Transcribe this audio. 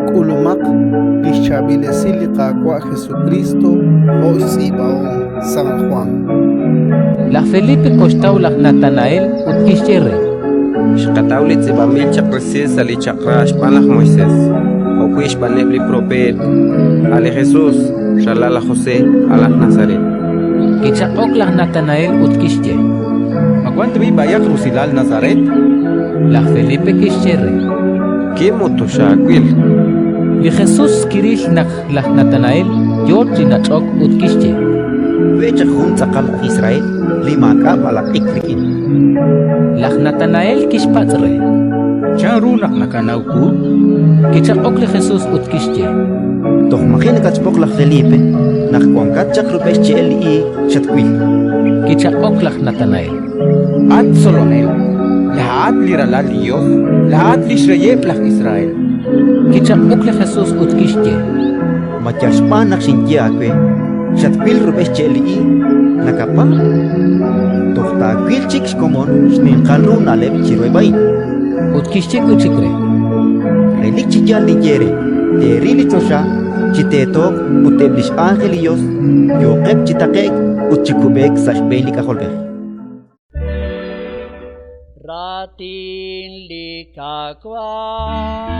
K'ulumaq li xchaab'il esil li Qaawa' Jesukriist jo' xtz'iib'ahom San Jwan. Laj Felipe koxtaw laj Natanael ut kixye re: Xqataw li tz'iib'anb'il chaq resil sa' li Chaq'rab' xb'aan laj Moisés, jo'wi' xb'aaneb' li propeet, a' li Jesus, ralal laj José, a' laj Nazaret. Kichaq'ok laj Natanael ut kixye: Ma wank tab'i' b'ayaq rusilal Nazaret? Laj Felipe kixye re: Kim ut toxaawil. Li Jesus kiril naq laj Natanael yo chi nach'ok ut kixye: We' chaq jun tz'aqal aj Israel li maak'a' b'alaq'ik rik'in. Laj Natanael kixpatz' re: Chanru naq nakanaw wu? Kichaq'ok li Jesus ut kixye: Toj maji' nakatxb'oq laj Felipe, naq wankat chaq rub'el xche'el li iig, xatwil. Kichaq'ok laj Natanael: At Tzolonel, laa'at li Ralal li Yos, laa'at li xReyeb' laj Israel. Kichaq'ok li Jesus ut kixye: Ma yal xb'aan naq xinye aawe, xatwil rub'el xche'el li iig, nakapaab'? Toj taawil chik xkomon xninqal ru na'leb' chiruheb' a'in. Ut kixye wi' chik re: Relik chi yaal ninye eere, teeril li choxa chi teetooq ut eb' li x'ánjel li Yos yooqeb' chi taqe'k ut chi kub'eek sa' xb'een li K'ajolb'ej. Raatin li Qaawa'.